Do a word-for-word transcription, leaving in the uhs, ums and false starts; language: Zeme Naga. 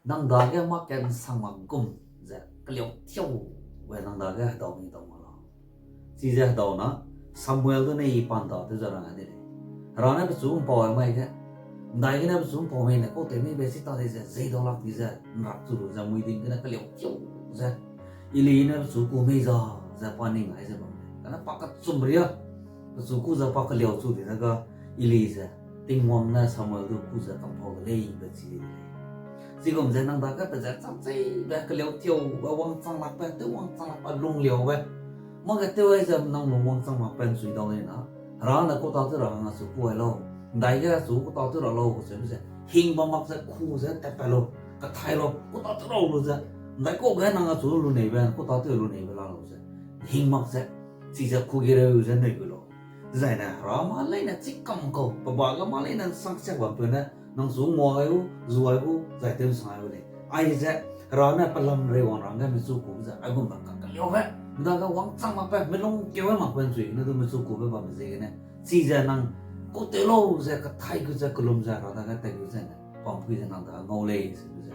Nang dage mâ kat ’nsang mak gum ze keliâ tiaube nang dage hedau mi dau mak lau. Chize hedau na, Samuel du ne i pan da tew ze rang a de lei. Hera ne pechu ’mpau mai ge, ’ndaigene pechu ’mpau mei ne kau tew mei be chi ta lei ze, zei dau lak di ze, ’nrak chu lu ze, mui ding gene keliâ tiau ze, Eli ne pechu ku mei za ze pa ning ai ze bam lei. Kane pa kechum ria, pechu ku ze pa keliâ chu di ze ga, Eli ze, Tingwang ne Samuel du ku ze kampau de lei be chi de lei. Chigum ze nang dage pe ze chang cheibe keliâ tiaube wangchang lakbe, tew wangchang lakbe lungliaube. Mâ ge tew ai ze nang lung wangchang lakbe ’nchui dau lei na. Hera ne kau tâtew ra hang achu ku ai lau. ’Ndaige achu kau tâtew ra lau kacheube ze. Hing bam mak ze ku ze tatpat lau. Kathai lau. Kau tâtew ra lu ze. ’Ndaikau ge nang achu luneibe, kau tâtew luneibe la lu ze. Hing mak ze. Chize ku ge reu ze nei gu lau. Zaine Hera mâ leine chî kam kau, pe ba ga mâ leine ’nsang siak bampeu ne, nang chu ngua gai gu, zu gai gu, zai tew ’nsang gai gu lei. Aize, Hera ne pelam rei wang rangge mechu kube ze, aigumbe kakeliaube, mi dage wangchang makbe, melung keu makbe ’nchui gene du mechu kube bamme ziegene. Chize nang kau tew lau ze, kathai gu ze, kelum ze, Hera dage tat gu ze ne, pampui ze nang dage ngau lei, sebe ze.